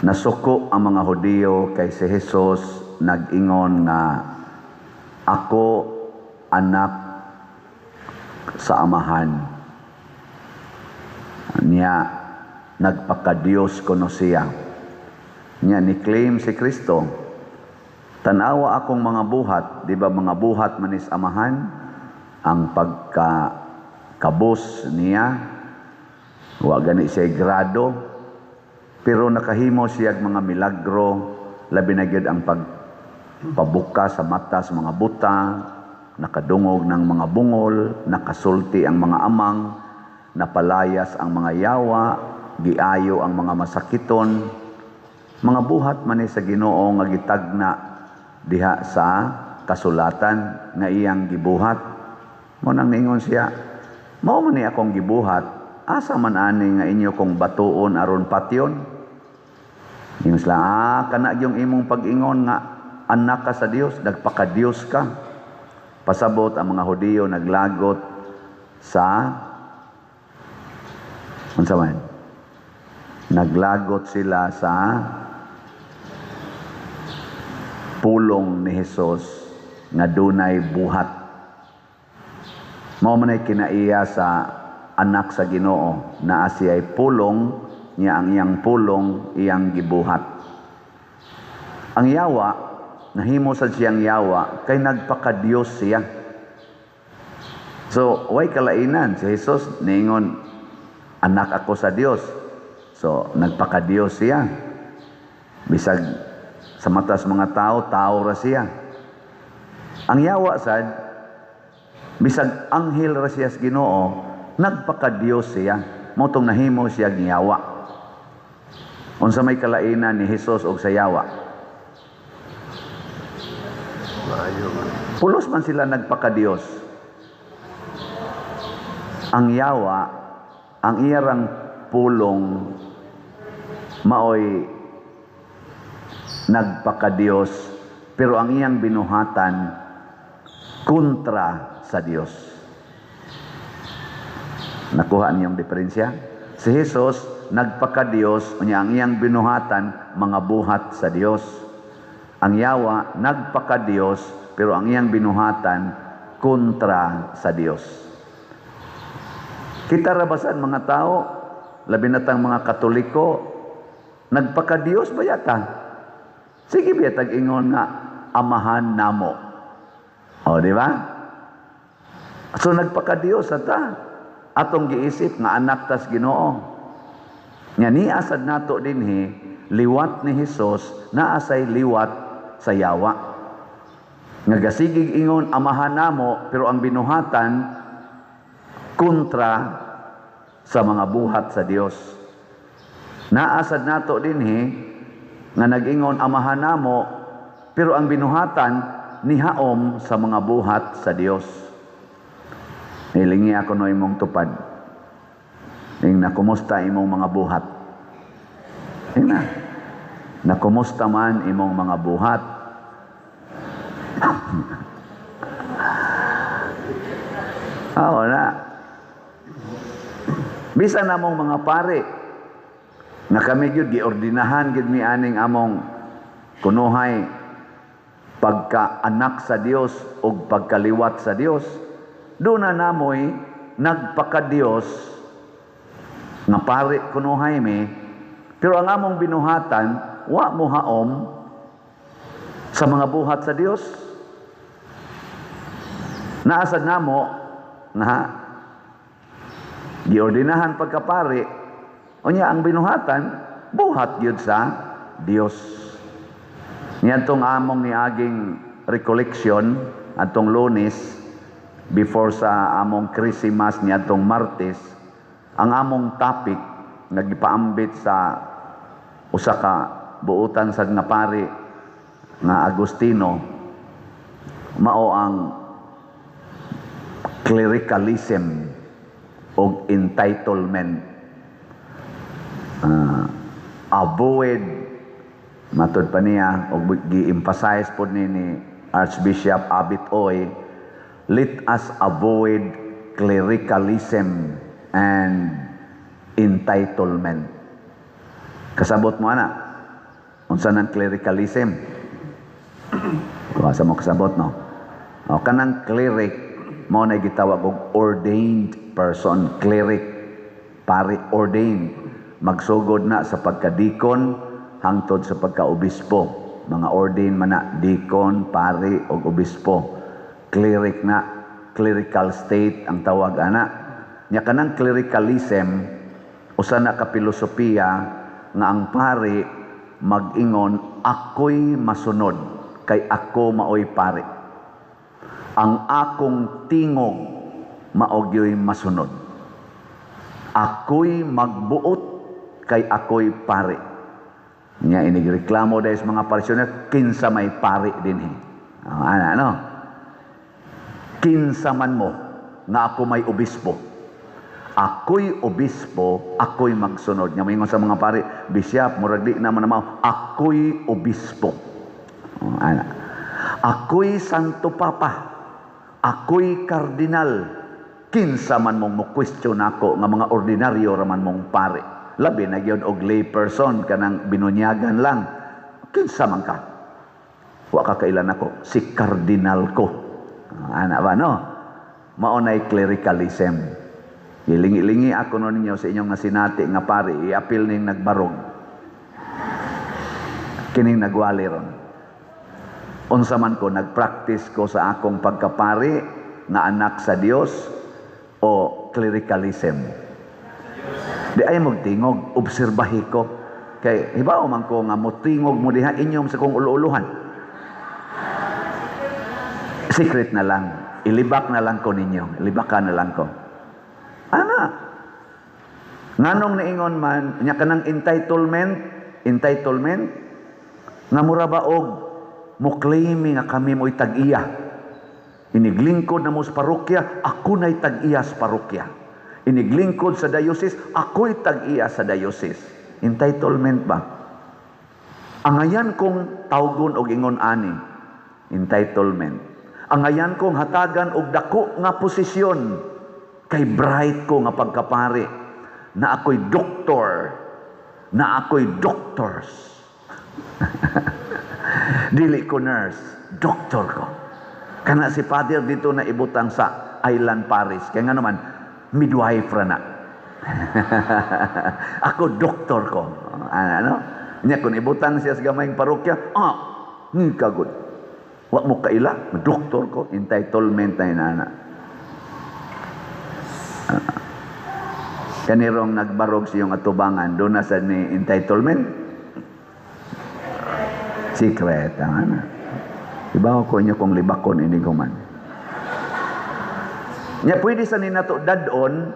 Nasuko ang mga Hudiyo kay si Jesus nag-ingon nga ako anak sa Amahan. Niya nagpakadiyos kuno siya. Niya ni-claim si Kristo, "Tanawa akong mga buhat." Di ba mga buhat manis Amahan? Ang pagka kabos niya, wa gani siya grado, pero nakahimo siya mga milagro, labi na gyud ang pagpabuka sa mata sa mga buta, nakadungog ng mga bungol, nakasulti ang mga amang, napalayas ang mga yawa, giayo ang mga masakiton. Mga buhat man ni sa Ginoo nga gitagna diha sa kasulatan nga iyang gibuhat. Mao nang niingon siya, "Mao man ni akong gibuhat, asa man ani nga inyo kong batuon aron patyon?" Ingon sila, "Ah, kana yung imong pag-ingon nga anak ka sa Dios, nagpakadiyos ka." Pasabot ang mga Hudiyo naglagot sa unsa man? Naglagot sila sa pulong ni Jesus nga dunay buhat. Mao man ay kinaiya sa anak sa Ginoo, naa siya'y pulong niya, ang iyang pulong iyang gibuhat. Ang yawa, nahimo sad siyang yawa kay nagpakadiyos siya. So, way kalainan si Jesus niingon, "Anak ako sa Dios." So, nagpakadiyos siya. Bisag sa matas mga tao, tao ra siya. Ang yawa sad, bisag anghel ra siya sa Ginoo, nagpakadiyos siya. Mao tong nahimo siya yawa. Unsa may kalainan ni Jesus og sa yawa? Maayo man. Pulos man sila nagpakadiyos. Ang yawa, ang iyarang pulong maoy nagpakadiyos, pero ang iyang binuhatan kontra sa Dios. Nakuha niyong diferensya? Si Jesus nagpakadiyos, unya ang iyang binuhatan mga buhat sa Dios. Ang yawa nagpakadiyos, pero ang iyang binuhatan kontra sa Dios. Kita ra basan mga tao, labi na tang mga Katoliko, nagpakadiyos ba yata? Sige ba tag ingon nga Amahan namo? O, di ba? So nagpakadiyos ta. Atong giisip nga anak tas Ginoo. Nya niya sad nato dinhi liwat ni Hesus, naa say liwat sa yawa. Nga gasigig ingon Amahan namo, pero ang binuhatan kontra sa mga buhat sa Dios. Naa sad nato dinhi nga nag-ingon Amahan namo, pero ang binuhatan nihaom sa mga buhat sa Dios. Hilingi ako no imong tupad. Ing na kumusta imong mga buhat? Ing na. Na kumusta man imong mga buhat? Ah, wala. Bisan namong mga pare nga kami gyud giordinahan gyud mi aning among kunuhay pagka anak sa Dios ug pagkaliwat sa Dios, doon na namoy nagpakadiyos nga pare kunuhay mi, pero ang among binuhatan wa mohaom sa mga buhat sa Dios. Naa sad namo nga giordinahan pagkapari, unya ang binuhatan buhat gyud sa Dios. Niadtong among niaging recollection atong Lunes before sa among Christmas niadtong Martes, ang among topic nga gipaambit sa usa ka buutan sad nga pari nga Agustino mao ang clericalism og entitlement. Avoid, matud pa niya og gi-emphasize pod ni Archbishop Abit Oy, let us avoid clericalism and entitlement. Kasabot mo ana? Unsa nang clericalism? Kuha sa mo kasabot, no? O, kanang cleric, mao na gitawag og ordained person, cleric, pari, ordained. Magsugod na sa pagkadikon hangtod sa pagkaobispo. Mga ordained man na, deacon, pari, o obispo. Cleric na, clerical state ang tawag ana. Nya kanang clericalism, usa na ka pilosopiya nga ang pari mag-ingon, "Ako'y masunod kay ako maoy pari. Ang akong tingog mao gyoy masunod. Ako'y magbuot kay ako'y pari." Nya inigreklamo dahil sa mga parisyoner, "Kinsa may pari dinhi?" Oh, ana, ano? "Kinsa man mo nga ako may obispo. Ako'y obispo, ako'y magsunod." Nya moingon sa mga pari, "Bishop, murag di naman na, ako'y obispo." Oh, ana. "Ako'y Santo Papa. Ako'y kardinal. Kinsa man mong mo question ako nga mga ordinaryo raman mong pare." Labi na gyud og lay person, kanang binunyagan lang. "Kinsa man ka? Wa ka kailan ako, si kardinal ko." Ana ba, no? Mao nay clericalism. Gilingi-lingi ako no ninyo sa inyong nasinati nga pari, iapil ning nagbarog. Kining nagwali ron. Unsa man ko, nagpractice ko sa akong pagkapari nga anak sa Dios o clericalism? Di ay magtingog, obserbahi ko. Kay hibaw man ko nga motingog mo diha inyong sa kong ulo-uluhan. Secret na lang. Ilibak na lang ko ninyo. Ilibakan na lang ko. Ana. Nganong niingon man, nya kanang entitlement, entitlement, nga mura ba og mo claim nga kami mo'y tag-iya. Iniglingkod na mo sa parokya, ako na'y tag-iya sa parokya. Iniglingkod sa diocese, ako'y tag-iya sa diocese. Entitlement ba? Angayan kong tawgon og ingon ani, entitlement. Angayan kong hatagan og dako nga posisyon kay bright ko nga pagkapari, na ako'y doktor, na ako'y doctors. Dili ko nurse, doktor ko. Kana si Father dito na ibutang sa Island Parish. Kaya nga naman, midwife ra na. Ako, doktor ko. Ano? Nya kung ibutang siya sa gamayng parokya, ah, ni kagod. Wa mo kaila, doktor ko, entitlement na inana. Kanirong nagbarog sa iyong atubangan, doon na sa ni entitlement. Secret, ang ana. Ibaw ko inyo kung libakon ini human. Nya pwede sa ninato dadon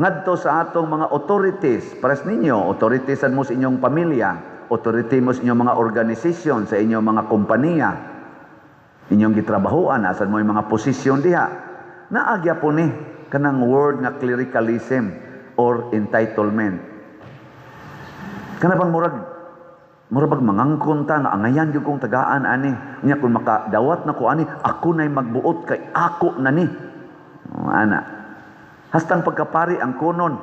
ngadto sa atong mga authorities. Pares ninyo, authorities mo sa inyong pamilya, authority mo sa inyong mga organisasyon, sa inyong mga kompanya, inyong gitrabahoan, asan mo yung mga posisyon diha. Naagya po ni kanang word nga clericalism or entitlement. Kana bang murag bag mangangkon ta nga angayan gyud kong tagaan ani. Nya kung makadawat na ko ani, ako na'y magbuot kay ako na ni. Oh, ana. Hastang pagkapari ang kunon.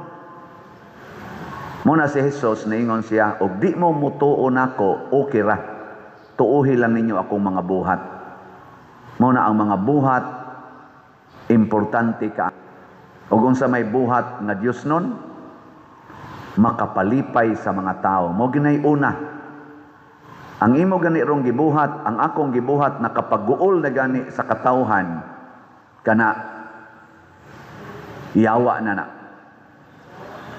Muna si Jesus, niingon siya, "Og di mo mutuo nako, okay ra. Tuuhi lang ninyo akong mga buhat." Muna ang mga buhat, importante ka. Og unsa may buhat nga Dios nun, makapalipay sa mga tao. Mo ginay una. Ang imo gani rong gibuhat, ang akong gibuhat, nakapaguol na gani sa katawhan, kana yawa na na.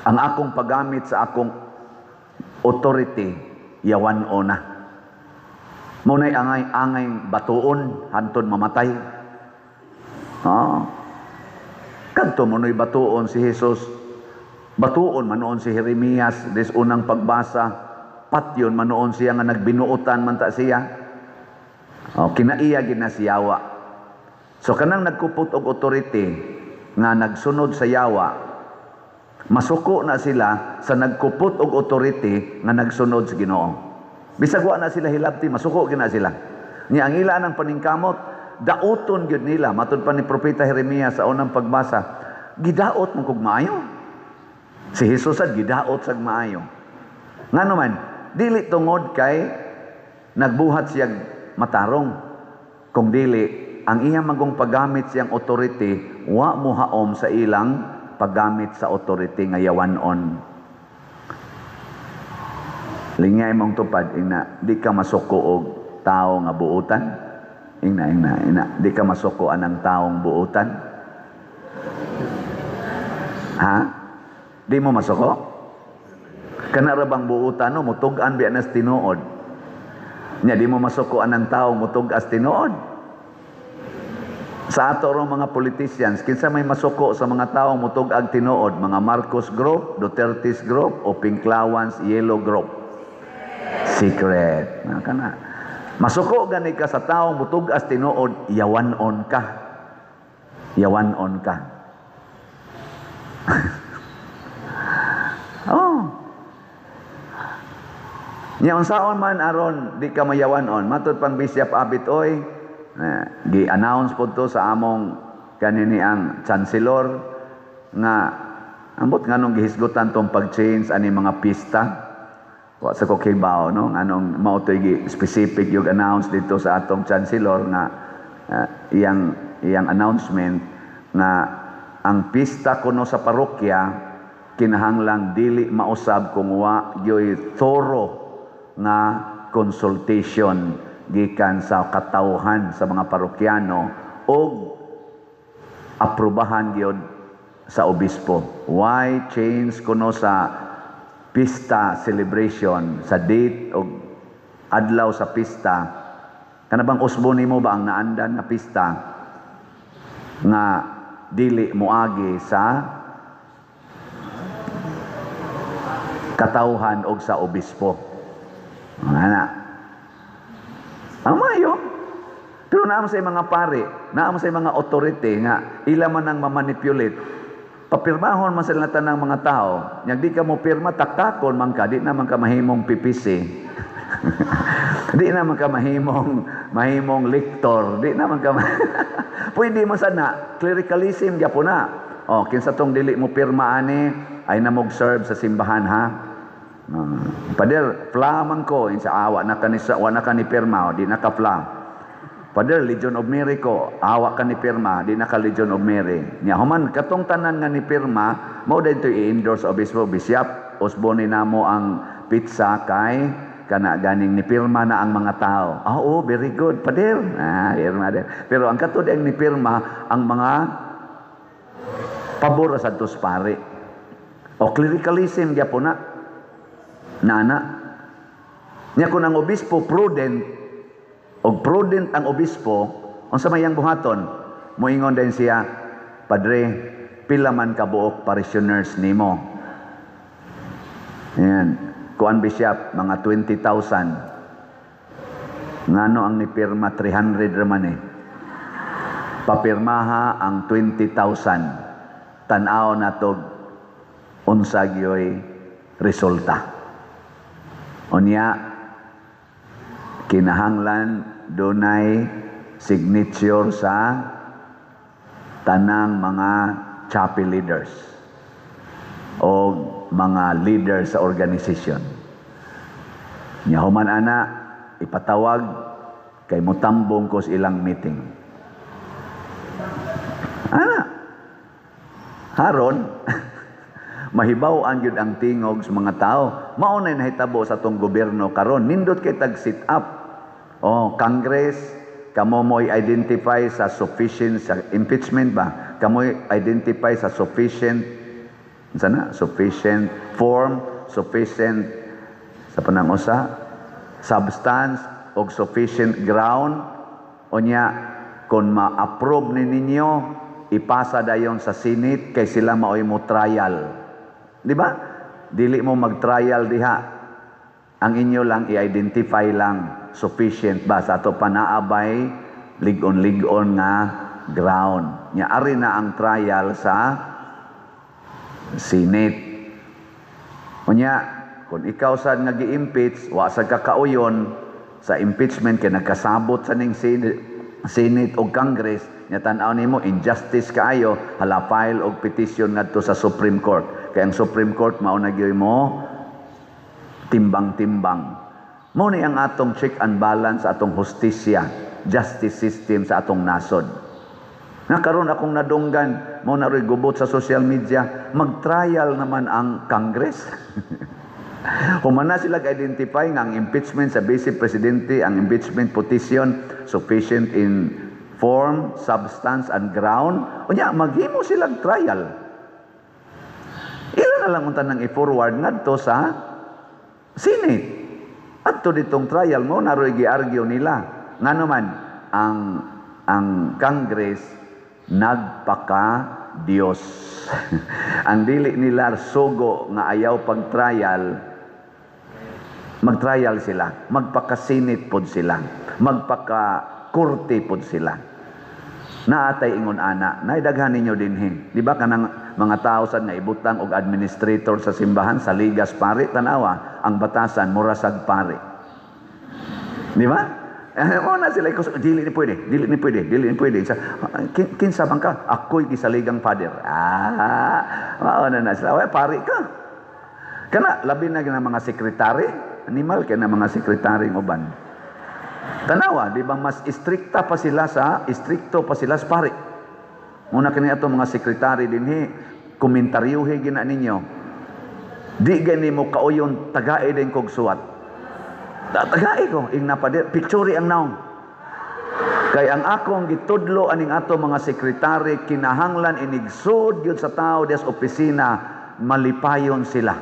Ang akong paggamit sa akong authority, yawan o na. Muna'y angay-angay batuon, hantod mamatay. Ah. Kadto mo batuon si Jesus. Batuon man si Jeremias des unang pagbasa. Patyon man noon siya nga nagbinuotan man ta siya. Oh, kinaiya gid na siyawa. So kanang nagkupot og authority nga nagsunod sa yawa, masuko na sila sa nagkupot og authority nga nagsunod sa Ginoo. Bisag wa na sila hilabti, masuko gid na sila. Nya ang ila ng paningkamot, dauton gyud nila matud pa ni propeta Jeremias sa unang pagbasa, gidaot mo kog maayo. Si Jesus sad gidaot sag maayo. Ngano man? Dili tungod kay nagbuhat siya matarong. Kung dili, ang iyang magong paggamit siyang authority, wa mohaom sa ilang paggamit sa authority nga yawanon. Lingay mong tupad, ina, di ka masuko og tao nga buutan. Ingna, ingna, ina, di ka masuko anang taong buutan. Ha? Di mo masuko? Kana ra bang buutan no, mutug-an biya nas tinuod. Nya di mo masuko anang tao mutug-as tinuod. Sa ato rong mga politicians, kinsa may masuko sa mga tao mutug-ag tinuod, mga Marcos Group, Duterte's Group, o Pinklawans Yellow Group? Secret. Na kana. Masuko gani ka sa tao mutug-as tinuod, yawan-on ka. Yawan-on ka. Oh. Nya unsaon man aron di ka mayawan-on, matud pang Bishop Abit oy, gi-announce po to sa among kanini ang chancellor nga ambot nganong gihisgutan tong pag-change ani mga pista. Wa sa ko kibaw no anong mao to'y gi specific yung announce dito sa atong chancellor nga iyang iyang announcement nga ang pista kuno sa parokya kinahanglang dili mausab kung wa gyoy thorough nga consultation gikan sa katawhan sa mga parokyano og aprobahan gyud sa obispo. Why change kuno sa pista celebration sa date og adlaw sa pista? Kana bang usbo nimo ba ang naandan nga pista nga dili moagi sa katawhan og sa obispo? Ana. Ang maayo. Pero naa man sa mga pare, naa man sa mga authority nga ila man ang mamanipulate. Papirmahon man sila tanang mga tao. Nya di ka mo pirma, taktakon man ka, di na man ka mahimong PPC. Di na man ka mahimong mahimong lector, di na man ka pwede mo sana clericalism gyapon na. Oh, kinsa tong dili mo pirma ani ay na mo serve sa simbahan ha. Pader, fla man ko insa awa na kani wa na kani pirma, di na ka fla. Pader, Legion of Mary ko, awa ka ni pirma, di na ka Legion of Mary. Nya human katong tanan nga ni pirma, mao dayto i-endorse obispo, bishop, usboni namo ang pizza kay kana ganing ni pirma na ang mga tao. Ah, oh, very good, pader. Ah, pirma din. Pero ang katod ang ni pirma ang mga pabor sa tos pare. O clericalism gyapon na. Nana. Nya kung ang obispo prudent og prudent ang obispo, unsa may iyang buhaton? Moingon din siya, "Padre, pila man ka buok parishioners nimo?" Ayan. Kuan bishop, mga 20,000. Ngano ang nipirma 300 raman eh. Papirmaha ang 20,000. Tan-aw na to unsa gyoy resulta. Unya kinahanglan dunay signature sa tanang mga chapel leaders o mga leader sa organization. Nya human ana ipatawag kay mutambong ko sa ilang meeting. Ana. Haron mahibaw-an gyud ang tingog sa mga tao. Mao na nahitabo sa atong gobyerno karon. Nindot kay tag sit up. Oh, Congress, kamo mo identify sa sufficient sa impeachment ba? Kamo identify sa sufficient sana, sufficient form, sufficient sa panangusa, substance og sufficient ground. Unya kung ma-approve ni ninyo, ipasa dayon sa Senate kay sila maoy mo trial. Di ba? Dili mo mag-trial diha. Ang inyo lang i-identify lang sufficient ba sa ato panaabay lig-on-lig-on nga ground. Nya ari na ang trial sa Senate. Unya, kung ikaw sad nga gi-impeach, wa sad ka kauyon sa impeachment kay nagkasabot sa ning Senate o Congress, nya tan-aw nimo injustice kaayo, hala file og petition ngadto sa Supreme Court. Kay ang Supreme Court mao na gyud mo Timbang-timbang. Mao ni ang atong check and balance, atong hustisya, justice system sa atong nasod. Nga karon akong nadunggan, mao na ro'y gubot sa social media, mag-trial naman ang Congress. Human na sila identify nga ang impeachment sa Vice Presidente, ang impeachment petition, sufficient in form, substance, and ground. Unya, maghimo silang trial. Ila na lang unta nang i-forward ngadto sa Senate. Adto ditong trial mo, naroy gi-argue nila. Ngano man, ang Congress nagpaka Dios. Ang dili nila sugo nga ayaw pag-trial, mag-trial sila, magpaka-Senate pod sila, magpaka-korte pod sila. Naatay ingon ana, naidaghan ninyo dinhi. Di ba kanang mga tao sad nga ibutang og administrator sa simbahan sa ligas pari, tanawa ang batasan mura sag pari. Di ba? Eh, mo na sila ikus, dili ni pwede, dili ni pwede, dili ni pwede. Sa, kinsa man ka? Ako'y gisaligang father. Ah, mao na na sila. Way, pari ka. Kana labi na gina mga sekretary, animal kay na mga sekretary ng uban. Tanawa, di ba mas istrikta pa sila sa istrikto pa sila sa pari. Muna kini ato mga sekretary dinhi, komentaryuhi gina ninyo. Di gani mo kauyon tagae din kog suwat. Tagae ko ing napadir, picture ang naong. Kay ang akong gitudlo aning ato mga sekretary, kinahanglan inigsud gyud sa tao des opisina, malipayon sila.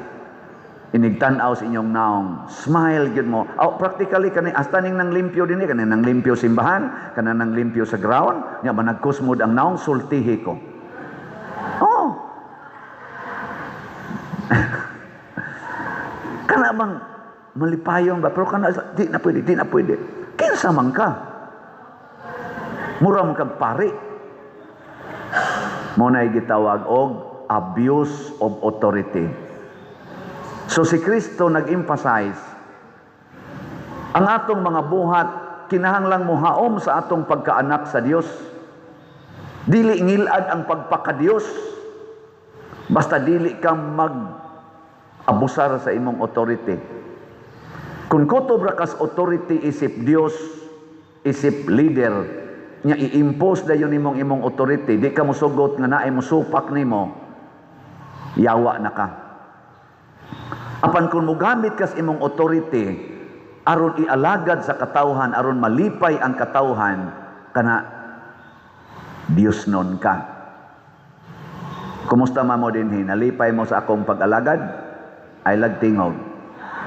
Inigtan-aw sa inyong naong, smile gyud mo. Oh, practically kani hasta ning nang limpyo dinhi, kani nang limpyo simbahan, kana nang limpyo sa ground, nya managkusmod ang naong, sultihi ko. Oh. Kana bang malipayon ba, pero kana di na pwede, di na pwede. Kinsa man ka? Mura man kag pari. Mo na gitawag og abuse of authority. So si Kristo nag-emphasize ang atong mga buhat kinahanglang mohaom sa atong pagkaanak sa Dios. Dili ngilad ang pagpakadiyos. Basta dili ka mag abusar sa imong authority. Kung kutob ra kas authority isip Dios, isip leader, nya i-impose dayon nimong imong authority, di ka mosugot nga naay mosupak nimo, yawa na ka. Apan kung mogamit kas imong authority aron ialagad sa katawhan, aron malipay ang katawhan, kana Dios nun ka. Kumusta man mo dinhi? Nalipay mo sa akong pag-alagad? Ay lagtingog.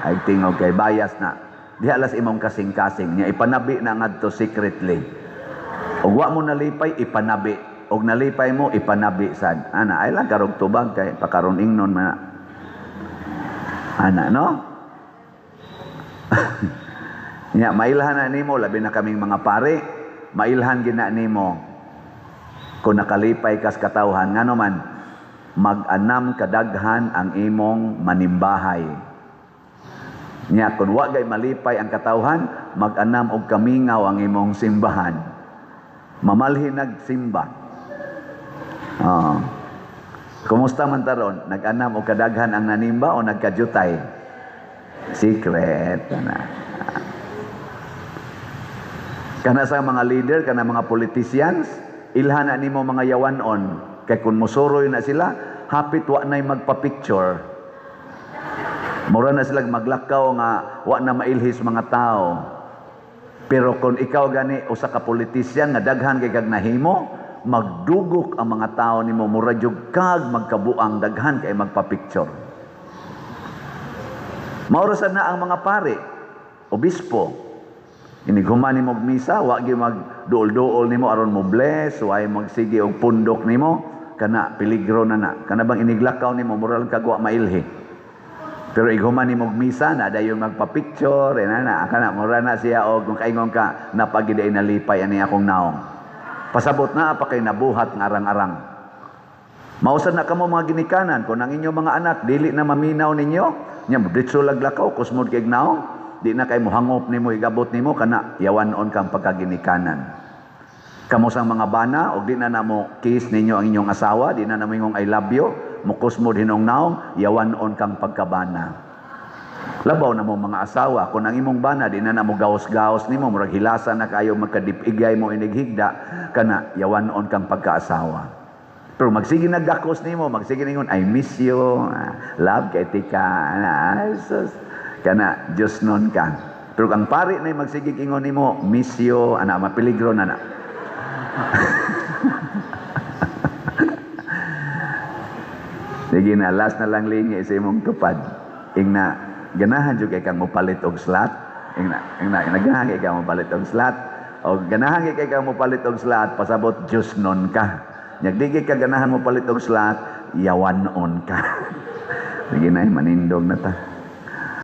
Ay tingog kay bias na. Diha las imong kasing-kasing niya ipanabi na ngadto secretly. Ug wa mo nalipay, ipanabi. Og nalipay mo, ipanabi sad. Ana, ay lang karog tubag kay pakaron ingnon man. Ana, no? Nya mailhan na nimo, labi na kaming mga pare, mailhan gina nimo kung nakalipay kas katawhan, ngano man mag-anam kadaghan ang imong manimbahay. Nya kung wa gay malipay ang katawhan, mag-anam og kamingaw ang imong simbahan. Mamalhin nagsimba. Oh. Kumusta man taron? Nag-anam og kadaghan ang nanimba o nagkajutay? Secret. Kana. Kana sa mga leader, kana mga politicians, ilhan na nimo mga yawanon. Kay kung musuroy na sila, hapit wa na'y magpa-picture. Mura na sila maglakaw nga wa na mailhis mga tao. Pero kung ikaw gani usa ka politisyan nga daghan kay kag nahimo, magdugok ang mga tao nimo, mura jud kag magkabuang daghan kay magpa-picture. Maura sad na ang mga pare, obispo. Inighuman nimo og misa, wa gyud magduol-duol nimo aron mo bless, wa magsige og pundok nimo, kana peligro na na. Kana bang iniglakaw nimo mura lang kag wa mailhi. Pero ighuman nimo og misa na dayon magpa-picture, eh, na na kana mura na siya og kung kaingon ka napagiday nalipay ani akong naong. Pasabot na pa kay nabuhat nga arang-arang. Mausan na kamo mga ginikanan kung ang inyong mga anak dili na maminaw ninyo, nya diretso laglakaw kusmod kay naong, di na kay mohangop nimo igabot nimo, kana yawanon kang pagkaginikanan. Kamo sang mga bana og di na namo kiss ninyo ang inyong asawa, di na namo ingong "I love you," mukusmod hinong naong, yawanon kang pagkabana. Labaw na mo mga asawa, kung ang imong bana di na na mo gawas-gawas nimo, murag hilasa na kayo, magkadipigay mo inighigda, kana yawanon kang pagkaasawa. Pero magsige nagakos nimo, magsige ningon, "I miss you, ah, love kay tika," ah, sus, kana Diyos nun ka. Pero ang pari na magsige ingon nimo, "Miss you," ana mapeligro na na. Sige na, last na lang lingi sa imong tupad. Ingna, ganahan jud kay kang mopalit og slot. Ingna, ganahan kay kang mopalit og slot. O ganahan kay kang mopalit og slot, pasabot Diyos nun ka. Nyag di ka ganahan mo palit og slot, yawan-on ka. Sige na, manindog na ta.